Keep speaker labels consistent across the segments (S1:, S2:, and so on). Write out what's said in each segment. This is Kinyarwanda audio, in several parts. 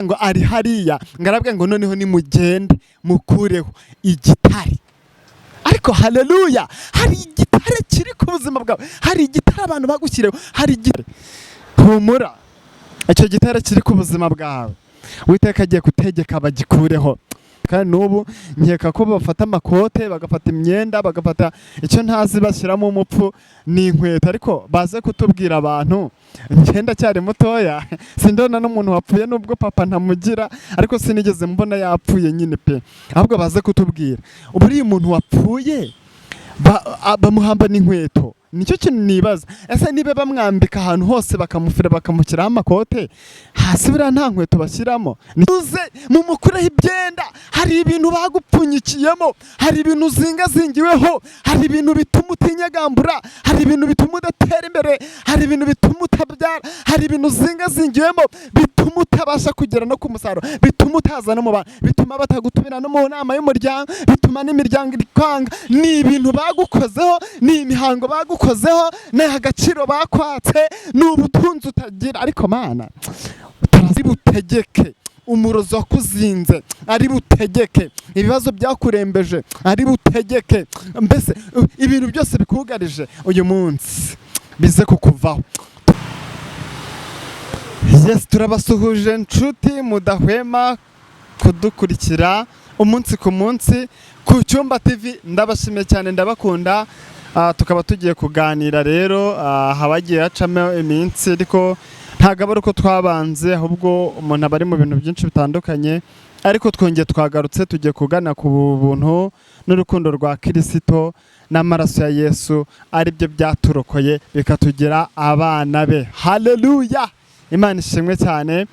S1: Ngo ari hariya, ngo arabwira ngo noneho nimugende mukureho igitare. Ariko haleluya, hari igitare kiri ku buzima bwawe, hari igitare abantu bagushyiriyeho, hari igitare. Humura, icyo gitare kiri ku buzima bwawe, Uwiteka agiye gutegeka bagikureho. Kandi n'ubu nkeka ko bafata amakote, bagafata imyenda, bagafata icyo ntazi bashyiramo umupfu ni inkweto. Ariko baze kutubwira abantu, ngenda cyari mutoya, sindona n'umuntu wapfuye, nubwo papa ntamugira, ariko sinigeze mbona yapfuye nyine pe. Ahubwo baze kutubwira, buriya umuntu wapfuye bamuhamba n'inkweto? Nicyo kintu nibaza. Ese niba bamwambika ahantu hose, bakamufira, bakamushyiraho amakote, hasi buriya nta nkweto bashyiramo? Nize mumukureho ibyenda. Hari ibintu bagupfunyikiyemo, hari ibintu uzingazingiweho, hari ibintu bituma utinyagambura, hari ibintu bituma udatera imbere, hari ibintu bituma utabyara, hari ibintu uzingazingiwemo bituma utabasha kugera no ku musaruro, bituma utaza no mu bantu, bituma batagutumira no mu nama y'umuryango, bituma n'imiryango ikwanga. Ni ibintu bagukozeho, ni imihango bagukozeho, ni agaciro bakwatse, ni ubutunzi utagira. Ariko Mana, turazi butegeke umurozi wakuzinze, ari butegeke ibibazo byakurembeje, ari butegeke mbese ibintu byose bikugarije uyu munsi bize kukuvaho. Yes, turabasuhuje nshuti mudahwema kudukurikira umunsi ku munsi ku Cyumba TV. Ndabashimiye cyane, ndabakunda. Tukaba tugiye kuganira rero. Habagiye hacamo iminsi, ariko ntabwo aba ari uko twabanze, ahubwo umuntu aba ari mu bintu byinshi bitandukanye. Ariko twongeye twagarutse, tugiye kugana ku buntu n'urukundo rwa Kirisito n'amaraso ya Yesu, aribyo byaturokoye bikatugira abana be. Haleluya, Imana ishimwe cyane.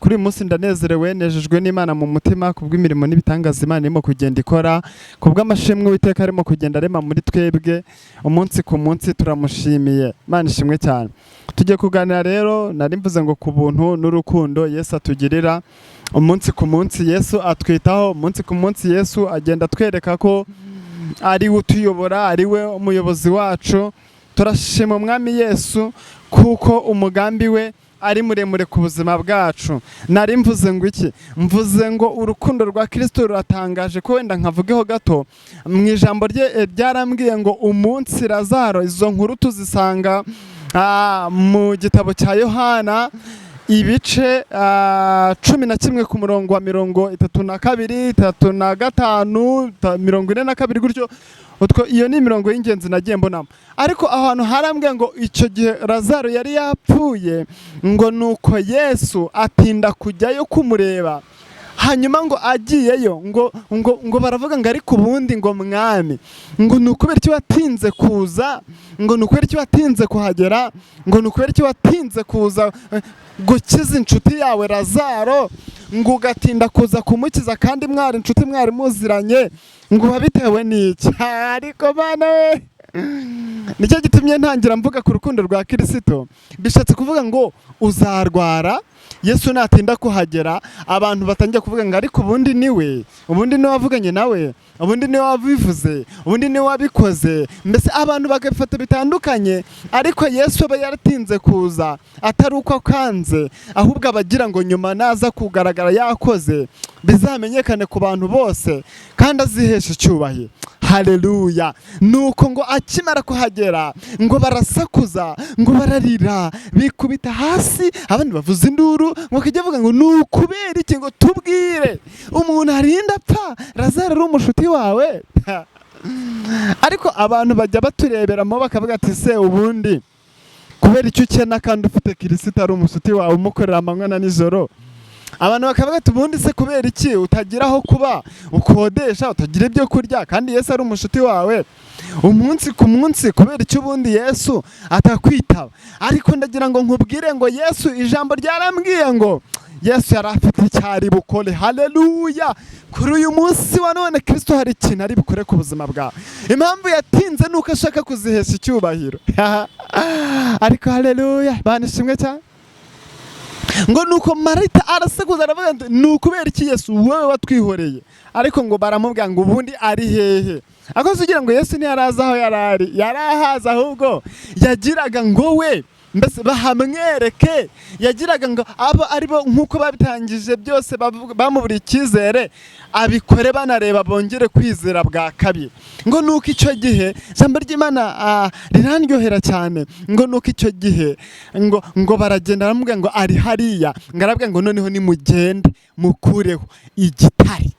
S1: Kuri uyu munsi ndanezerewe, nejejwe n'Imana mu mutima kubw'imirimo n'ibitangaza Imana irimo kugenda ikora, kubw'amashimwe Uwiteka arimo kugenda arema muri twebwe umunsi ku munsi. Turamushimiye, Imana ishimwe cyane. Tugiye kuganira rero, nari mvuze ngo ku buntu n'urukundo Yesu atugirira umunsi ku munsi. Yesu atwitaho umunsi ku munsi, Yesu agenda atwereka ko ari we utuyobora, ari we umuyobozi wacu. Turashima Umwami Yesu kuko umugambi we ari muremure ku buzima bwacu. Nari mvuze ngo iki? Mvuze ngo urukundo rwa Kirisito ruratangaje. Ko wenda nkavugeho gato mu ijambo rye, byarambwiye ngo umunsi Lazaro, izo nkuru tuzisanga mu gitabo cya Yohana, ibice 11 ku murongo wa 32, 35, 42 gutyo. Utwo iyo ni imirongo y'ingenzi nagiye mbonamo. Ariko ahantu harambwiye ngo icyo gihe Lazaro yari yapfuye, ngo nuko Yesu atinda kujyayo kumureba. Hanyuma ngo agiyeyo, ngo baravuga ngo ariko ubundi ngo Mwami, ngo ni ukubera icyo watinze kuza, ngo ni ukubera icyo watinze kuhagera, ngo ni ukubera icyo watinze kuza gukiza inshuti yawe Lazaro, ngo ugatinda kuza kumukiza kandi mwari inshuti, mwari muziranye, ngo wabitewe n'iki? Ariko bana we, nicyo gitumye ntangira mvuga ku rukundo rwa Kirisito. Bishatse kuvuga ngo uzarwara, Yesu natinda kuhagera, abantu batangiye kuvuga ngo ariko ubundi niwe, ubundi niwe wavuganye nawe, ubundi niwe wabivuze, ubundi niwe wabikoze. Mbese abantu bagafata bitandukanye. Ariko Yesu aba yaratinze kuza atari uko akanze, ahubwo aba agira ngo nyuma naza kugaragara yakoze, bizamenyekane ku bantu bose kandi azihesha icyubahiro. Haleluya! Nuko ngo akimara kuhagera, ngo barasakuza, ngo bararira, bikubita hasi, abandi bavuza induru, ngo bakajya bavuga ngo ni ukubera iki, ngo tubwire, umuntu arinda apfa, Lazaro ari umushuti wawe? Ariko abantu bajya batureberamo bakavuga ati se ubundi kubera icyo ukena kandi ufite Kirisita ari umushuti wawe, umukorera amanywa na nijoro? Abantu bakavuga ati ubundi se kubera iki utagira aho kuba, ukodesha, utagira ibyo kurya kandi Yesu ari umushuti wawe umunsi ku munsi? Kubera icyo ubundi Yesu atakwitaba? Ariko ndagira ngo nkubwire ngo Yesu, ijambo ryarambwiye ngo Yesu yari afite icyo ari bukore. Haleluya! Kuri uyu munsi wa none Kirisito hari ikintu ari bukore ku buzima bwawe. Impamvu yatinze ni uko ashaka kuzihesha icyubahiro. Ariko haleluya, Bana ishimwe cyane. Ngo nuko Marita arasakuza, aravuga ati ni ukubera iki Yesu wowe watwihoreye? Ariko ngo baramubwira ngo ubundi ari hehe? Akoze ugira ngo Yesu ntiyari azi aho yari ari, yari ahazi, ahubwo yagiraga ngo we Mbese bahamwereke. Yagiraga ngo abo ari bo, nk'uko babitangije byose bamuburiye icyizere, abikore banareba, bongere kwizera bwa kabiri. Ngo nuko icyo gihe, ijambo ry'Imana rirandyohera cyane, ngo nuko icyo gihe ngo baragenda, baramubwira ngo ari hariya. Ngo arabwira ngo noneho nimugende mukureho igitare.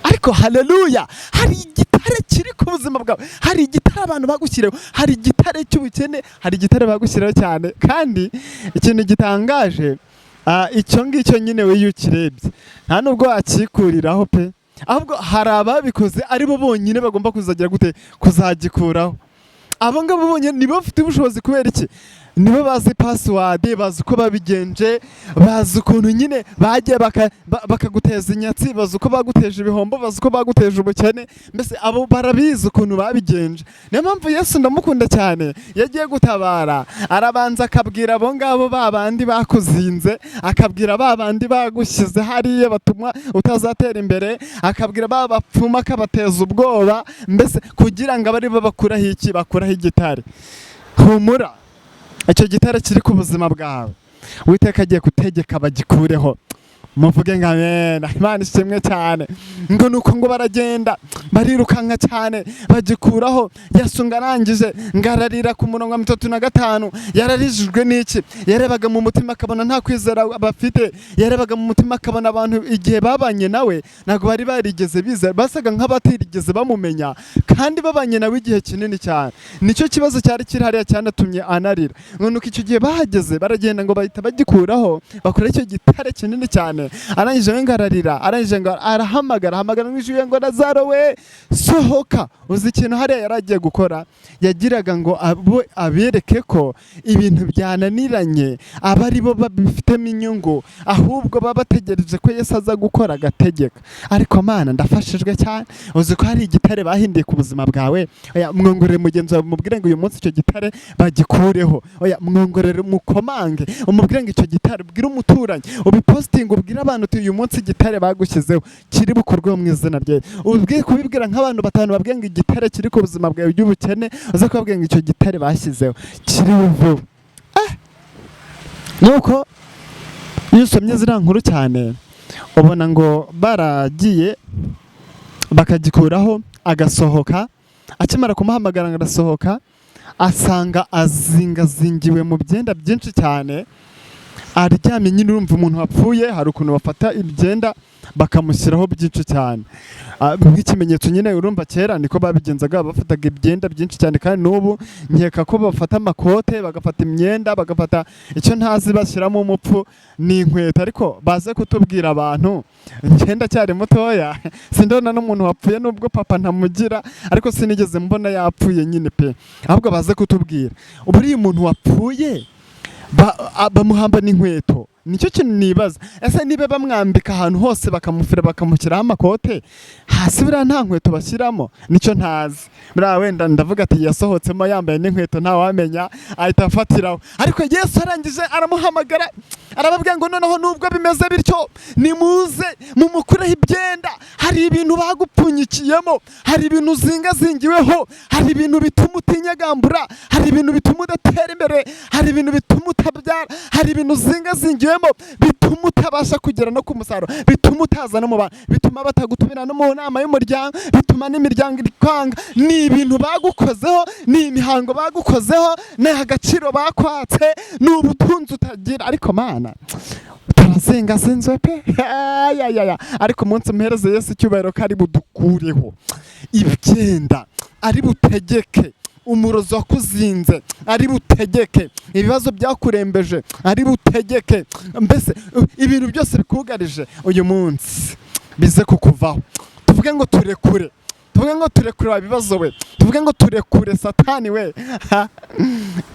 S1: Ariko haleluya, hari igitare kiri ku buzima bwawe, hari igitare abantu bagushyiriyeho, hari igitare cy'ubukene, hari igitare bagushyiriyeho cyane. Kandi ikintu gitangaje, icyo ngicyo nyine we iyo ukirebye nta nubwo wakikuriraho pe, ahubwo hari ababikoze ari bo bonyine bagomba kuzagira gute? Kuzagikuraho. Abo ngabo bonyine nibo bafite ubushobozi. Kubera iki? Nibo bazi password, bazi uko babigenje, bazi ukuntu nyine bagiye bakaguteza inyatsi, bazi uko baguteje ibihombo, bazi uko baguteje ubukene. Mbese abo barabizi ukuntu babigenje. Niyo mpamvu Yesu ndamukunda cyane. Yagiye gutabara, arabanza akabwira abo ngabo, ba bandi bakuzinze, akabwira ba bandi bagushyize hariya batuma utazatera imbere, akabwira ba bapfumu, akabateza ubwoba, mbese kugira ngo abe aribo bakuraho iki? Bakuraho igitare. Humura, icyo gitare kiri ku buzima bwawe, Uwiteka agiye gutegeka bagikureho. Muvuge ngo amena. Imana ishimwe cyane. Ngo nuko ngo baragenda, barirukanka cyane, bagikuraho. Yesu ngo arangije ngo ararira. Ku murongo wa 35, yararijijwe n'iki? Yarebaga mu mutima akabona nta kwizera bafite. Yarebaga mu mutima akabona abantu igihe babanye nawe ntabwo bari barigeze bizera, basaga nk'abatirigeze bamumenya kandi babanye nawe igihe kinini cyane. Nicyo kibazo cyari kiri hariya cyanatumye anarira. Ngo nuko icyo gihe bahageze, baragenda, ngo bahita bagikuraho, bakora icyo gitare kinini cyane. Arangije we ngo ararira, arangije ngo arahamagara, ahamagara mu ijwi ngo: "Lazaro we, sohoka." Uzi ikintu hariya yari agiye gukora? Yagiraga ngo abo abereke ko ibintu byananiranye aba ari bo babifitemo inyungu, ahubwo baba bategereje ko Yesu aza gukora, agategeka. Ariko Mana, ndafashijwe cyane. Uzi ko hari igitare bahindiye ku buzima bwawe? Oya, mwongorere mugenzi wawe, mubwire ngo uyu munsi icyo gitare bagikureho. Oya, mwongorere, mukomange, umubwire ngo icyo gitare, ubwire umuturanyi, ubipositinge, ubwire abantu uti uyu munsi igitare bagushyizeho kiri bukurweho mu izina rye. Ubwire kubibwira nk'abantu batanu, babwire ngo igitare kiri ku buzima bwawe by'ubukene, uze kubabwira ngo icyo gitare bashyizeho kiri buveho. Nuko iyo usomye ziriya nkuru cyane, ubona ngo baragiye bakagikuraho, agasohoka. Akimara kumuhamagara ngo arasohoka, asanga azingazingiwe mu byenda byinshi cyane, aryamye nyine. Urumva umuntu wapfuye hari ukuntu bafata imyenda bakamushyiraho byinshi cyane, nk'ikimenyetso nyine. Urumva kera niko babigenzaga, bafataga imyenda byinshi cyane, kandi n'ubu nkeka ko bafata amakote, bagafata imyenda, bagafata icyo ntazi bashyiramo umupfu ni inkweto. Ariko baze kutubwira abantu, ngenda cyari mutoya sindabona n'umuntu wapfuye, nubwo papa ntamugira, ariko sinigeze mbona yapfuye nyine pe. Ahubwo baze kutubwira, buriya umuntu wapfuye bamuhamba n'inkweto? Nicyo kintu nibaza. Ese niba bamwambika ahantu hose, bakamufira, bakamushyiraho amakote, hasi buriya nta nkweto bashyiramo? Nicyo ntazi. Buriya wenda ndavuga ati yasohotsemo yambaye n'inkweto, ntawamenya, ahita afatiraho. Ariko Yesu arangije aramuhamagara, arababwira ngo noneho nubwo bimeze bityo, nimuze mumukureho ibyenda. Hari ibintu bagupfunyikiyemo, hari ibintu uzingazingiweho, hari ibintu bituma utinyagambura, hari ibintu bituma udatera imbere, hari ibintu bituma utabyara, hari ibintu uzingazingiwemo bituma utabasha kugera no ku musaruro, bituma utaza no mu bantu, bituma batagutumira no mu nama y'umuryango, bituma n'imiryango iri kwanga. Ni ibintu bagukozeho, ni imihango bagukozeho, ni agaciro bakwatse, ni ubutunzi utagira. Ariko Mana, turazingazinzwe pe. Ayayaya. Ariko umunsi muhereze Yesu icyubahiro ko ari budukureho ibyenda, ari butegeke umurozi wakuzinze, ari butegeke ibibazo byakurembeje, ari butegeke mbese ibintu byose bikugarije uyu munsi bize kukuvaho. Tuvuge ngo turekure, tuvuge ngo turekure wa bibazo we, tuvuge ngo turekure Satani we.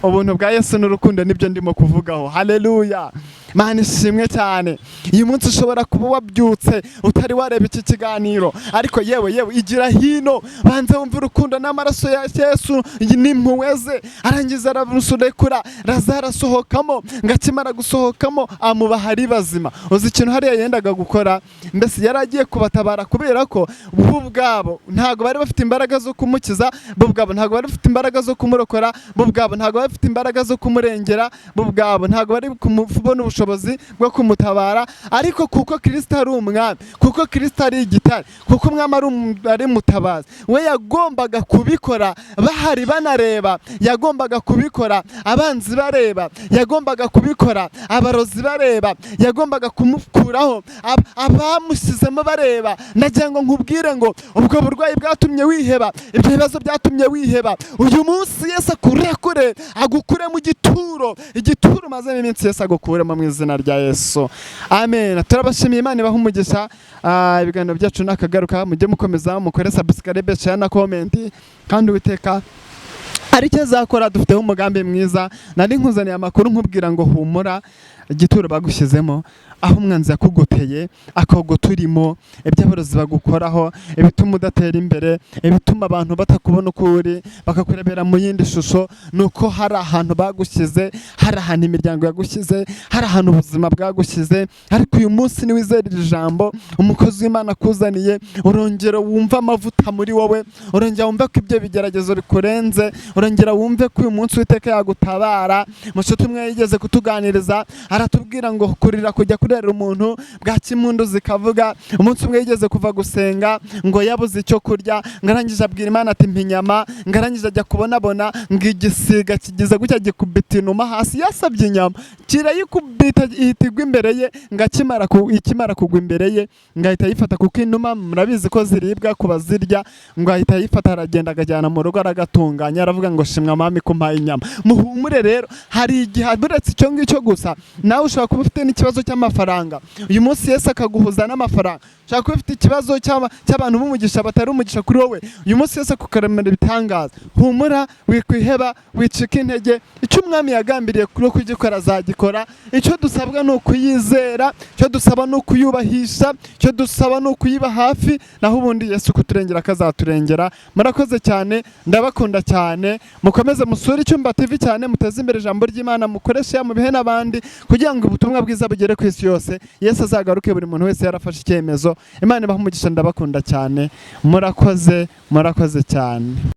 S1: Ubuntu bwa Yesu n'urukundo nibyo ndimo kuvugaho. Haleluya. Imana ishimwe cyane. Uyu munsi ushobora kuba wabyutse utari wareba iki kiganiro, ariko yewe yewe, igira hino, banze wumve urukundo n'amaraso ya Yesu n'impuhwe ze. Arangiza aramusurekura, Lazaro asohokamo. Ngo akimara gusohokamo amubaha ari bazima. Uzi ikintu hariya yendaga gukora? Mbese yari agiye kubatabara, kubera ko bo ubwabo ntabwo bari bafite imbaraga zo kumukiza, bo ubwabo ntabwo bari bafite imbaraga zo kumurokora, bo ubwabo ntabwo bari bafite imbaraga zo kumurengera, bo ubwabo ntabwo bari kubona ubushobozi bwo kumutabara. Ariko kuko Kirisito ari umwami, kuko Kirisito ari igitare, kuko umwami ari mutabazi, we yagombaga kubikora bahari banareba, yagombaga kubikora abanzi bareba, yagombaga kubikora abarozi bareba, yagombaga kumukuraho abamushyizemo bareba. Ndagira ngo nkubwire ngo ubwo burwayi bwatumye wiheba, ibyo bibazo byatumye wiheba, uyu munsi Yesu akurekure, agukure mu gituro, igituro umazemo iminsi, Yesu agukuremo mu izina rya Yesu. Amen. Turabashimiye, Imana ibahe umugisha. Ibiganiro byacu nakagaruka. Mujye mukomeza mukore subscribe, share na comment, kandi Uwiteka hari icyo azakora. Dufiteho umugambi mwiza. Nari nkuzaniye amakuru nkubwira ngo humura, igituro bagushyizemo, aho umwanzi yakugoteye, akogo turimo, iby'abarozi bagukoraho, ibituma udatera imbere, ibituma abantu batakubona uko uri, bakakurebera mu yindi shusho, ni uko hari ahantu bagushyize, hari ahantu imiryango yagushyize, hari ahantu ubuzima bwagushyize. Ariko uyu munsi niwizera iri jambo umukozi w'Imana akuzaniye, urongera wumve amavuta muri wowe, urongera wumve ko ibyo bigeragezo bikurenze, urongera wumve ko uyu munsi Uwiteka yagutabara. Mushuti umwe yigeze kutuganiriza, aratubwira ngo kurira kujya kurera umuntu bwacya impundu zikavuga. Umunsi umwe yigeze kuva gusenga, ngo yabuze icyo kurya, ngo arangije abwira Imana ati: "Mpa inyama." Ngo arangije ajya kubonabona ngo igisiga kigize gutya gikubita inuma hasi yasabye inyama, kirayikubita ihita igwa imbere ye. Ngo ikimara kugwa imbere ye, ngo ahita ayifata, kuko inuma murabizi ko ziribwa ku bazirya. Ngo ahita ayifata, aragenda akajyana mu rugo, aragatunganya, aravuga ngo: "Shimwa Mami ko umpaye inyama." Muhumure rero, hari igihe uretse icyo ngicyo gusa, nawe ushobora kuba ufite n'ikibazo cy'amafaranga, uyu munsi Yesu akaguhuza n'amafaranga. Ushobora kuba ufite ikibazo cy'abantu b'umugisha batari umugisha kuri wowe, uyu munsi Yesu akukaremera ibitangaza. Humura, wikwiheba, wicika intege. Icyo umwami yagambiriye kuri kugikora azagikora. Icyo dusabwa ni ukuyizera, icyo dusaba ni ukuyubahisha, icyo dusaba ni ukuyiba hafi, naho ubundi Yesu kuturengera akazaturengera. Murakoze cyane, ndabakunda cyane. Mukomeze musure Icyumba TV cyane, muteze imbere ijambo ry'Imana, mukoreshe mu bihe n'abandi, kugira ngo ubutumwa bwiza bugere ku isi yose, Yesu azagaruke buri muntu wese yarafashe icyemezo. Imana ibahe umugisha, ndabakunda cyane. Murakoze, murakoze cyane.